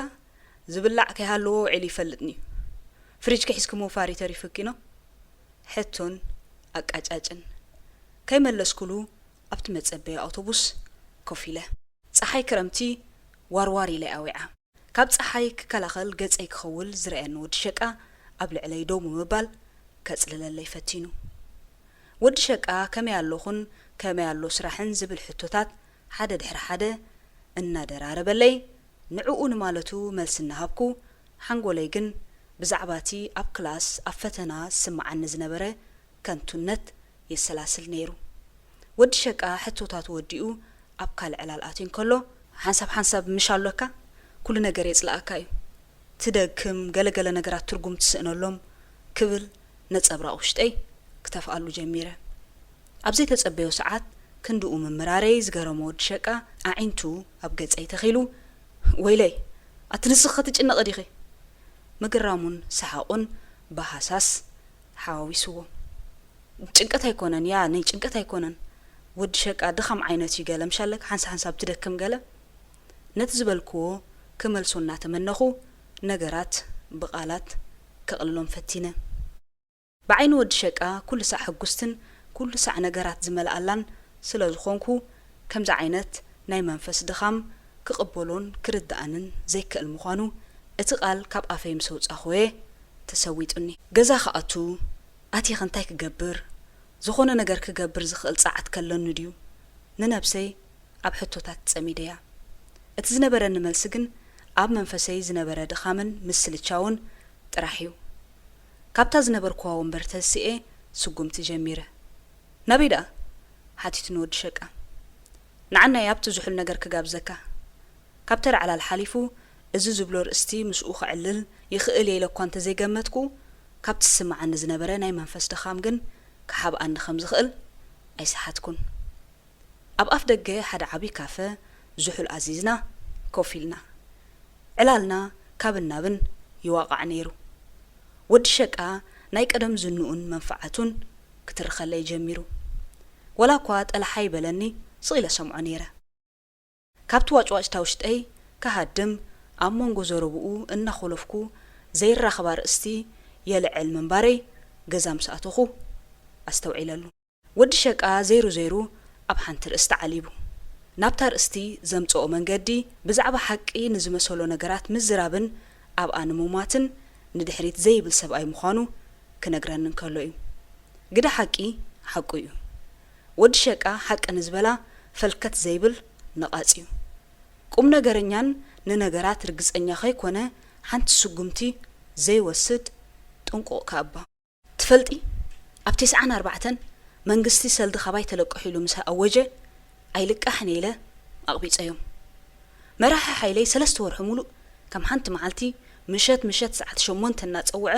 ዝብላዕ ከይሃለዎ ውዒሉ ይፈልጥን'ዩ። ፍሪጅኪ ሒዝኪ ምውፋር ይተሪፉኪ ኖ? ሕቶን ኣቃጫጭን። ከይመለስኩሉ ኣብቲ መጸበዪ ኣውቶቡስ ኮፍ ኢለ። ጸሓይ ክረምቲ ዋርዋር ኢለ ኣዊዓ። ካብ ጸሓይ ክከላኸል ገጸይ ክኸውል ዝረኣየኒ ወዲ ሸቃ ኣብ ልዕለይ ደው ብምባል ከጽልለለይ ፈቲኑ። ወዲ ሸቃ ከመይ ኣለኹን ከመይ ኣሎ ስራሕን ዝብል ሕቶታት ሓደ ድሕሪ ሓደ እናደራረበለይ ንዕኡ ንማለቱ መልሲ እናሃብኩ ሓንጎለይ ግን ብዛዕባ እቲ ኣብ ክላስ ኣብ ፈተና ዝስምዓኒ ዝነበረ ከንቱነት የሰላስል ነይሩ። ወዲ ሸቃ ሕቶታቱ ወዲኡ ኣብ ካልእ ዕላል ኣትዩ እንከሎ፣ ሓንሳብ ሓንሳብ ምሽ ኣሎካ፣ ኩሉ ነገር የጽልኣካ እዩ። ትደክም፣ ገለገለ ነገራት ትርጉም ትስእነሎም ክብል ነጸብራቕ ውሽጠይ ክተፍኣሉ ጀሚረ። ኣብ ዘይተጸበዮ ሰዓት ክንድኡ ምምራረይ ዝገረሞ ወዲ ሸቃ ኣዒንቱ ኣብ ገጸይ ተኺሉ፣ ወይለይ፣ ኣቲ ንስኺ ትጭነቒ ዲኺ? ምግራሙን ሰሓቑን ብሃሳስ ሓዋዊስዎ። ጭንቀት ኣይኮነን፣ ያ ናይ ጭንቀት ኣይኮነን። ወዲ ሸቃ ድኻም ዓይነት እዩ ገለ ምሻለክ ሓንሳ ሓንሳብ ትደክም ገለ። ነቲ ዝበልክዎ ክመልሶ እናተመነኹ ነገራት ብቓላት ከቕልሎም ፈቲነ። ብዓይኒ ወዲ ሸቃ ኩሉ ሳዕ ሕጉስትን ኩሉ ሳዕ ነገራት ዝመልኣላን ስለ ዝኾንኩ፣ ከምዚ ዓይነት ናይ መንፈስ ድኻም ክቕበሎን ክርድኣንን ዘይክእል ምዃኑ፣ እቲ ቃል ካብ ኣፈይ ምስ ኣውጻኹ'የ ተሰዊጡኒ። ገዛ ክኣቱ፣ ኣትየኸ እንታይ ክገብር? ዝኾነ ነገር ክገብር ዝኽእል ጸዓት ከለኒ ድዩ? ንነብሰይ ኣብ ሕቶታት ጸሚደያ። እቲ ዝነበረኒ መልሲ ግን ኣብ መንፈሰይ ዝነበረ ድኻምን ምስልቻውን ጥራሕ እዩ። ካብታ ዝነበርኩዋ ወንበር ተሲኤ ስጉምቲ ጀሚረ። ናበይ ደኣ? ሓቲቱኒ ወዲ ሸቃ። ንዓናይ ኣብቲ ዝሑል ነገር ክጋብዘካ። ካብ ተራ ዕላል ሓሊፉ፣ እዚ ዝብሎ ርእስቲ ምስኡ ከዕልል ይኽእል እየ ኢለ እኳ እንተዘይገመትኩ፣ ካብቲ ዝስምዓኒ ዝነበረ ናይ መንፈስ ድኻም ግን ክሓብኣኒ ከም ዝኽእል ኣይሰሓትኩን። ኣብ ኣፍ ደገ ሓደ ዓቢ ካፈ ዝሑል ኣዚዝና ኮፍ ኢልና። ዕላልና ካብን ናብን ይዋቓዕ ነይሩ። ወዲ ሸቃ ናይ ቀደም ዝንኡን መንፍዓቱን ክትርኸለይ ጀሚሩ። ወላ እኳ ጠላሓይ በለኒ፣ ስቕ ኢለ ሰምዖ ነይረ። ካብቲ ዋጭዋጭታ ውሽጠይ ክሃድም፣ ኣብ መንጎ ዘረብኡ እናኾለፍኩ ዘይራኸብ ኣርእስቲ የልዕል ምንባረይ ገዛ ምስ ኣተኹ ኣስተውዒለሉ። ወዲ ሸቃ ዘይሩ ዘይሩ ኣብ ሓንቲ ርእስቲ ዓሊቡ። ናብታ ርእስቲ ዘምጽኦ መንገዲ ብዛዕባ ሓቂ ንዝመሰሎ ነገራት ምዝራብን ኣብኣ ንምሟትን ንድሕሪት ዘይብል ሰብኣይ ምዃኑ ክነግረኒ እንከሎ እዩ። ግደ ሓቂ ሓቁ እዩ። ወዲ ሸቃ ሓቂ ንዝበላ ፈልከት ዘይብል ነቓጽ እዩ። ቁም ነገረኛን ንነገራት ርግጸኛ ከይኮነ ሓንቲ ስጉምቲ ዘይወስድ ጥንቁቕ ከኣ እባ። ትፈልጢ፣ ኣብ ተስዓን ኣርባዕተን መንግስቲ ሰልዲ ካባይ ተለቅሑ ኢሉ ምስ ኣወጀ፣ ኣይልቃሕን እየ ኢለ ኣቕቢጸዮም። መራሒ ሓይለይ ሰለስተ ወርሒ ሙሉእ ከም ሓንቲ መዓልቲ ምሸት ምሸት ሰዓት ሸሞንተ እናጸውዐ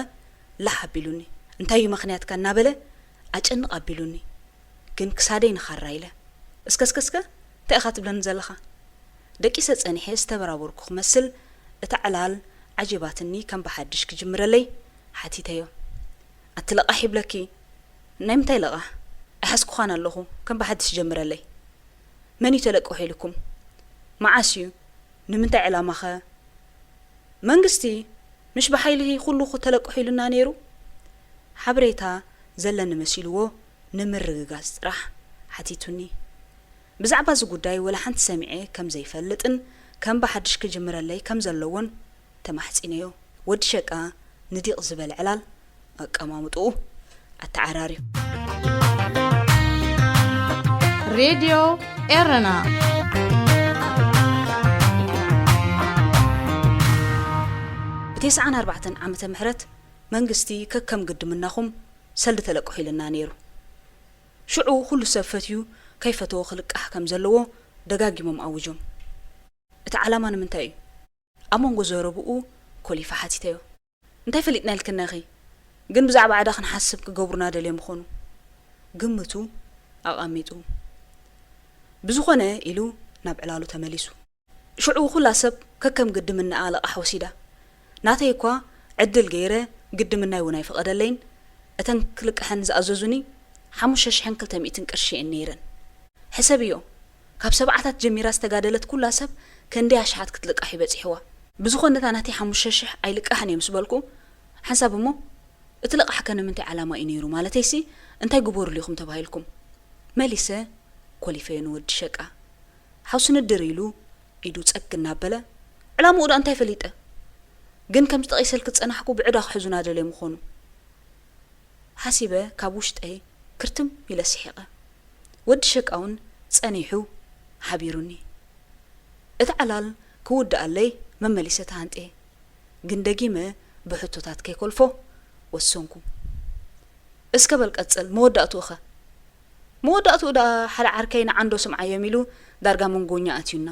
ላሕ ኣቢሉኒ። እንታይ እዩ ምኽንያትካ እናበለ ኣጨንቕ ኣቢሉኒ። ግን ክሳደይ ንኻራ ኢለ፣ እስከ እስከ እስከ እንታይ ኢኻ ትብለኒ ዘለኻ? ደቂሰ ጸኒሐ ዝተበራበርኩ ክመስል እታ ዕላል ዓጂባትኒ ከም ብሓድሽ ክጅምረለይ ሓቲተዮ። ኣቲ ለቓሕ ይብለኪ። ናይ ምንታይ ለቓሕ? ኣይሓዝኩኻን ኣለኹ፣ ከም ብሓድሽ ጀምረለይ። መን እዩ ተለቅሑ ኢልኩም? መዓስ እዩ? ንምንታይ ዕላማኸ? መንግስቲ ምሽ ብሓይሊ ኩሉ ተለቅሑ ኢሉና ነይሩ? ሓበሬታ ዘለኒ መሲልዎ ንምርግጋጽ ጥራሕ ሓቲቱኒ። ብዛዕባ እዚ ጉዳይ ወላ ሓንቲ ሰሚዐ ከም ዘይፈልጥን ከም ብሓድሽ ክጅምረለይ ከም ዘለዎን ተማሕጺነዮ። ወዲ ሸቃ ንዲቕ ዝበለ ዕላል ኣቀማምጥኡ ኣተዓራርዩ። ሬድዮ ኤረና። ብ ተስዓን ኣርባዕተን ዓመተ ምሕረት መንግስቲ ከከም ግድምናኹም ሰልዲ ተለቅሑ ኢልና ነይሩ። ሽዑ ኩሉ ሰብ ፈትዩ ከይፈተዎ ክልቃሕ ከም ዘለዎ ደጋጊሞም ኣውጆም። እቲ ዓላማ ንምንታይ እዩ? ኣብ መንጎ ዘረብኡ ኮሊፈ ሓቲተዮ። እንታይ ፈሊጥና ኢልክና ኢኺ? ግን ብዛዕባ ዕዳ ክንሓስብ ክገብሩና ደልዮም ይኾኑ። ግምቱ ኣቐሚጡ። ብዝኾነ ኢሉ ናብ ዕላሉ ተመሊሱ። ሽዑ ኩላ ሰብ ከከም ግድምናኣ ልቓሕ ወሲዳ። ናተይ እኳ ዕድል ገይረ ግድምናይ እውን ኣይፈቐደለይን። እተን ክልቅሐን ዝኣዘዙኒ ሓሙሽተ ሽሕን ክልተ ሚእትን ቅርሺ እየን ነይረን። ሕሰብዮ፣ ካብ ሰብዓታት ጀሚራ ዝተጋደለት ኩላ ሰብ ክንደይ ኣሽሓት ክትልቃሕ እዩ በጺሕዋ። ብዝኾነ እታ ናተይ ሓሙሽተ ሽሕ ኣይልቃሕን እየ ምስ በልኩ፣ ሓንሳብ እሞ፣ እቲ ልቓሕከ ንምንታይ ዓላማ እዩ ነይሩ? ማለተይሲ እንታይ ግበሩሉ ኢኹም ተባሂልኩም? መሊሰ ኮሊፈዮ ንወዲ ሸቃ። ሓውሲ ንድር ኢሉ ኢዱ ጸግ እናበለ፣ ዕላምኡ ደኣ እንታይ ፈሊጠ? ግን ከምቲ ጠቒሰልኪ ዝጸናሕኩ ብዕዳ ክሕዙና ደልዮም ምኾኑ። ሓሲበ ካብ ውሽጠይ ክርትም ኢለ ስሒቐ። ወዲ ሸቃ እውን ጸኒሑ ሓቢሩኒ። እቲ ዕላል ክውድኣለይ መመሊሰ ተሃንጥየ። ግን ደጊመ ብሕቶታት ከይኮልፎ ወሰንኩ። እስከ በል ቀጽል፣ መወዳእትኡኸ? መወዳእትኡ ደኣ ሓደ ዓርከይ ንዓንዶ ስምዓዮም ኢሉ ዳርጋ መንጎኛ ኣትዩና።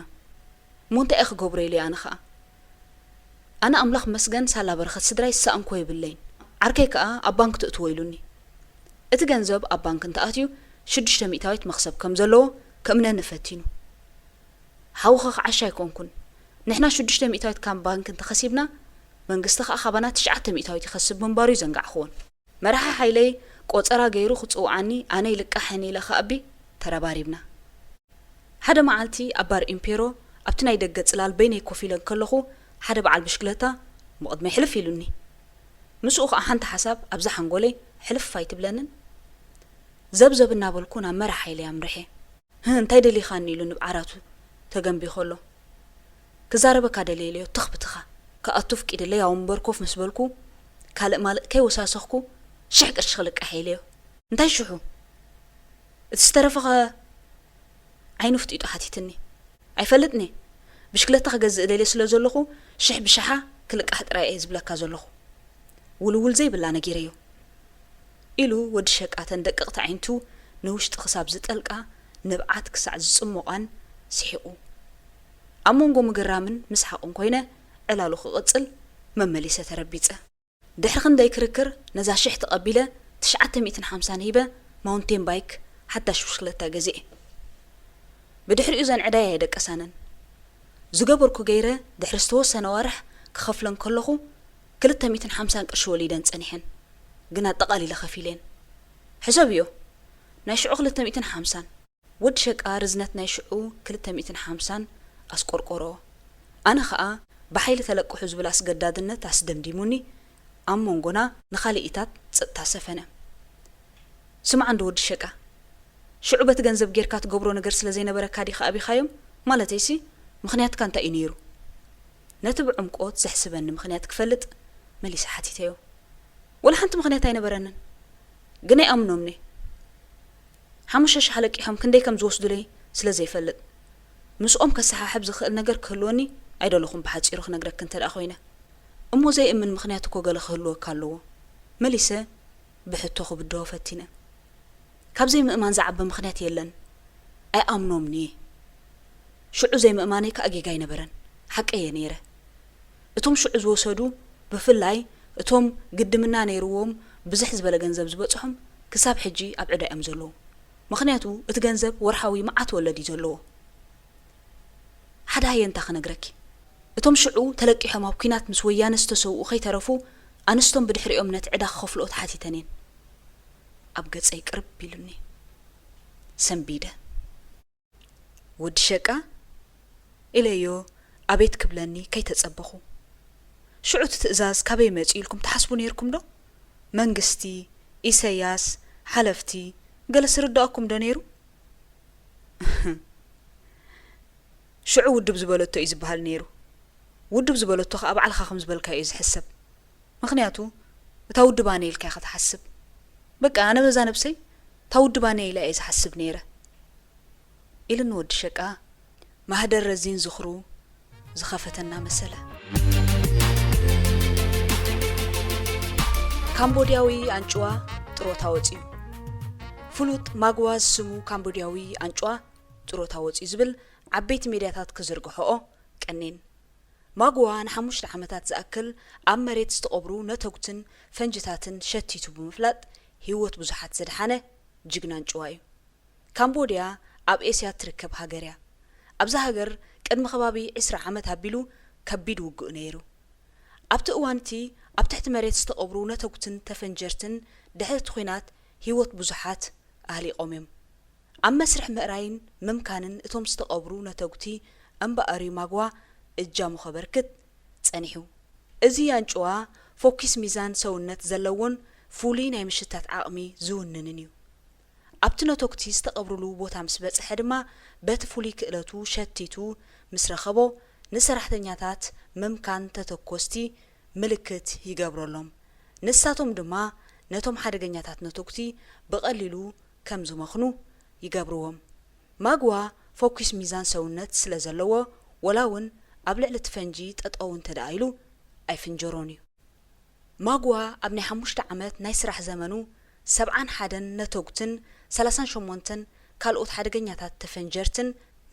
እሞ እንታይ እየ ክገብሮ ኢለ ኣነ ኸኣ? ኣነ ኣምላኽ መስገን ሳላ በረኸት ስድራይ ዝሰኣንኮ የብለይን። ዓርከይ ከኣ ኣብ ባንክ ትእትዎ ኢሉኒ። እቲ ገንዘብ ኣብ ባንክ እንተኣትዩ ሽዱሽተ ሚእታዊት መኽሰብ ከም ዘለዎ ከእምነኒ ፈቲኑ። ሓውኸ ክዓሽ ኣይኮንኩን። ንሕና ሽዱሽተ ሚእታዊት ካብ ባንክ እንተኸሲብና፣ መንግስቲ ከኣ ካባና ትሽዓተ ሚእታዊት ይኸስብ ምንባሩ ይዘንጋዕክዎን። መራሒ ሓይለይ ቆጸራ ገይሩ ክጽውዓኒ ኣነ ይልቃሕን ኢለ ክኣቢ ተረባሪብና። ሓደ መዓልቲ ኣብ ባር ኢምፔሮ ኣብቲ ናይ ደገ ጽላል በይነይ ኮፍ ኢለ እንከለኹ ሓደ በዓል ብሽክለታ ብቕድመይ ሕልፍ ኢሉኒ። ምስኡ ኸኣ ሓንቲ ሓሳብ ኣብዛ ሓንጎለይ ሕልፍ ኣይትብለንን። ዘብዘብ እናበልኩ ናብ መራሕ ሓይለይ ኣምርሐ። "ህህ፣ እንታይ ደሊኻኒ?" ኢሉ ንብዓራቱ ተገንቢ ከሎ፣ "ክዛረበካ ደልየ ኢለዮ፣ ትኽ ብትኻ ክኣቱ ፍቂድለይ፣ ኣብ ወንበር ኮፍ ምስ በልኩ፣ ካልእ ማልእ ከይወሳሰኽኩ ሽሕ ቅርሺ ክልቃሕ ኢለዮ። እንታይ ሽሑ? እቲ ዝተረፈኸ?" ዓይኑ ፍጢጡ ሓቲትኒ። "ኣይፈልጥኒ። ብሽክለታ ክገዝእ ደልየ ስለ ዘለኹ፣ ሽሕ ብሽሓ ክልቃሕ ጥራይ እየ ዝብለካ ዘለኹ። ውልውል ዘይብላ ነጊረዮ" ኢሉ ወዲ ሸቃተን ደቀቕቲ ኣዒንቱ ንውሽጢ ክሳብ ዝጠልቃ ንብዓት ክሳዕ ዝጽሞቓን ስሒቑ። ኣብ መንጎ ምግራምን ምስሓቕን ኮይነ ዕላሉ ክቕጽል መመሊሰ ተረቢጸ። ድሕሪ ክንደይ ክርክር ነዛ ሽሕ ተቐቢለ ትሽዓተ ሚእትን ሓምሳን ሂበ ማውንቴን ባይክ ሓዳሽ ብሽክለታ ገዚኤ። ብድሕሪኡ ዘን ዕዳይ ኣየደቀሳንን። ዝገበርኩ ገይረ ድሕሪ ዝተወሰነ ዋርሕ ክኸፍለን ከለኹ ክልተ ሚእትን ሓምሳን ቅርሺ ወሊደን ጸኒሐን። ግን ኣጠቓሊለ ከፊለየን። ሕሰብዮ፣ ናይ ሽዑ ክልተ ሚእትን ሓምሳን። ወዲ ሸቃ ርዝነት ናይ ሽዑ ክልተ ሚእትን ሓምሳን ኣስቆርቆሮ። ኣነ ኸኣ ብሓይሊ ተለቅሑ ዝብል ኣስገዳድነት ኣስደምዲሙኒ፣ ኣብ መንጎና ንኻልኢታት ጸጥታ ሰፈነ። "ስማዕ እንዶ ወዲ ሸቃ፣ ሽዑ በቲ ገንዘብ ጌርካ ትገብሮ ነገር ስለ ዘይነበረካ ዲኻ ኣቢኻዮም? ማለተይሲ፣ ምኽንያትካ እንታይ እዩ ነይሩ?" ነቲ ብዕምቆት ዘሕስበኒ ምኽንያት ክፈልጥ መሊሰ ሓቲተዮ። "ወላ ሓንቲ ምኽንያት ኣይነበረንን፣ ግን ኣይኣምኖምኒ። ሓሙሽተ ሽሕ ለቂሖም ክንደይ ከም ዝወስዱለይ ስለ ዘይፈልጥ፣ ምስኦም ከሰሓሕብ ዝኽእል ነገር ክህልወኒ ኣይደለኹን፣ ብሓጺሩ ክነግረኪ እንተ ደኣ ኮይነ። እሞ ዘይእምን ምኽንያት እኮ ገለ ክህልወካ ኣለዎ" መሊሰ ብሕቶ ክብድሆ ፈቲነ። "ካብ ዘይምእማን ዝዓቢ ምኽንያት የለን። ኣይኣምኖምኒ እየ። ሽዑ ዘይምእማነይ ከኣ ጌጋ ኣይነበረን። ሓቀይ እየ ነይረ። እቶም ሽዑ ዝወሰዱ፣ ብፍላይ እቶም ግድምና ነይርዎም ብዝሕ ዝበለ ገንዘብ ዝበጽሖም፣ ክሳብ ሕጂ ኣብ ዕዳ እዮም ዘለዉ። ምኽንያቱ እቲ ገንዘብ ወርሓዊ መዓት ወለድ እዩ ዘለዎ። ሓደ ሃየንታ ክነግረኪ። እቶም ሽዑ ተለቂሖም ኣብ ኲናት ምስ ወያነ ዝተሰውኡ ከይተረፉ፣ ኣንስቶም ብድሕሪኦም ነቲ ዕዳ ክኸፍልኦ ተሓቲተን እየን። ኣብ ገጸይ ቅርብ ኢሉኒ። ሰንቢደ። ወዲ ሸቃ ኢለዮ ኣቤት ክብለኒ ከይተጸበኹ። ሽዑ እቲ ትእዛዝ ካበይ መጺኡ ኢልኩም ትሓስቡ ነይርኩም ዶ? መንግስቲ፣ ኢሰያስ፣ ሓለፍቲ፣ ገለ ዝርድኣኩም ዶ ነይሩ? ሽዑ ውድብ ዝበለቶ እዩ ዝበሃል ነይሩ። ውድብ ዝበለቶ ከኣ ባዕልኻ ከም ዝበልካዮ እዩ ዝሕሰብ። ምኽንያቱ፣ እታ ውድብ ኣነ ኢልካ ኢኻ ትሓስብ። በቃ፣ ኣነ በዛ ነብሰይ፣ እታ ውድብ ኣነ ኢለ እየ ዝሓስብ ነይረ። ኢሉኒ ወዲ ሸቃ፣ ማህደር ረዚን ዝኽሩ ዝኸፈተ እናመሰለ። ካምቦድያዊ ኣንጭዋ ጥሮታ ወጺኡ። ፍሉጥ ማግዋ ዝስሙ ካምቦድያዊ ኣንጭዋ ጥሮታ ወጺኡ ዝብል ዓበይቲ ሜድያታት ክዝርግሕኦ ቀኔን። ማግዋ ንሓሙሽተ ዓመታት ዝኣክል ኣብ መሬት ዝተቐብሩ ነተጉትን ፈንጅታትን ሸቲቱ ብምፍላጥ ህይወት ብዙሓት ዘድሓነ ጅግና ኣንጭዋ እዩ። ካምቦድያ ኣብ ኤስያ እትርከብ ሃገር እያ። ኣብዛ ሃገር ቅድሚ ከባቢ ዕስራ ዓመት ኣቢሉ ከቢድ ውግእ ነይሩ። ኣብቲ እዋን እቲ ኣብ ትሕቲ መሬት ዝተቐብሩ ነተጉትን ተፈንጀርትን ድሕሪ እቲ ኲናት ህይወት ብዙሓት ኣህሊቖም እዮም። ኣብ መስርሕ ምእራይን ምምካንን እቶም ዝተቐብሩ ነተጉቲ እምበኣር እዩ ማግዋ እጃሙ ከበርክት ጸኒሑ። እዚ ኣንጭዋ ፎኪስ ሚዛን ሰውነት ዘለዎን ፍሉይ ናይ ምሽታት ዓቕሚ ዝውንንን እዩ። ኣብቲ ነተጉቲ ዝተቐብሩሉ ቦታ ምስ በጽሐ ድማ በቲ ፍሉይ ክእለቱ ሸቲቱ ምስ ረኸቦ ንሰራሕተኛታት ምምካን ተተኮስቲ ምልክት ይገብረሎም። ንሳቶም ድማ ነቶም ሓደገኛታት ነተጉቲ ብቐሊሉ ከም ዝመኽኑ ይገብርዎም። ማግዋ ፎኪስ ሚዛን ሰውነት ስለ ዘለዎ፣ ወላ እውን ኣብ ልዕሊ እቲ ፈንጂ ጠጠው እንተ ደኣ ኢሉ ኣይፍንጀሮን እዩ። ማግዋ ኣብ ናይ ሓሙሽተ ዓመት ናይ ስራሕ ዘመኑ ሰብዓን ሓደን ነተጉትን ሰላሳን ሸሞንተን ካልኦት ሓደገኛታት ተፈንጀርትን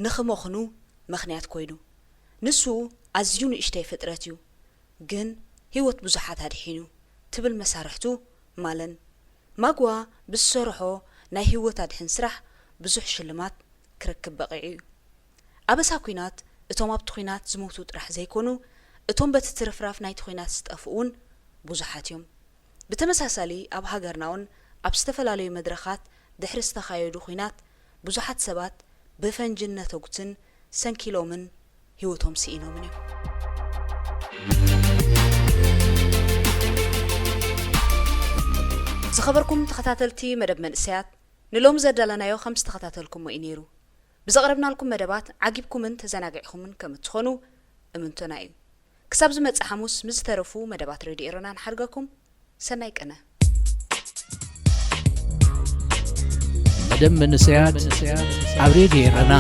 ንኽመኽኑ ምኽንያት ኮይኑ። ንሱ ኣዝዩ ንእሽተይ ፍጥረት እዩ፣ ግን ህይወት ብዙሓት ኣድሒኑ ትብል መሳርሕቱ ማለን። ማግዋ ብዝሰርሖ ናይ ህይወት ኣድሕን ስራሕ ብዙሕ ሽልማት ክረክብ በቒዑ እዩ። ኣበሳ ኲናት እቶም ኣብቲ ኲናት ዝሞቱ ጥራሕ ዘይኮኑ፣ እቶም በቲ ትርፍራፍ ናይቲ ኲናት ዝጠፍኡ እውን ብዙሓት እዮም። ብተመሳሳሊ ኣብ ሃገርና እውን ኣብ ዝተፈላለዩ መድረኻት ድሕሪ ዝተኻየዱ ኲናት ብዙሓት ሰባት ብፈንጅን ነተጉትን ሰንኪሎምን ህይወቶም ስኢኖምን እዮም። ዝኸበርኩም ተኸታተልቲ መደብ መንእሰያት፣ ንሎሚ ዘዳለናዮ ከም ዝተኸታተልኩሞ እዩ ነይሩ። ብዘቕረብናልኩም መደባት ዓጊብኩምን ተዘናጊዕኩምን ከም እትኾኑ እምንቶና እዩ። ክሳብ ዝመጽእ ሓሙስ ምስ ዝተረፉ መደባት ሬድዮ ኤረና ንሓድገኩም። ሰናይ ቅነ። መደብ መንእሰያት ኣብ ሬድዮ ኤረና።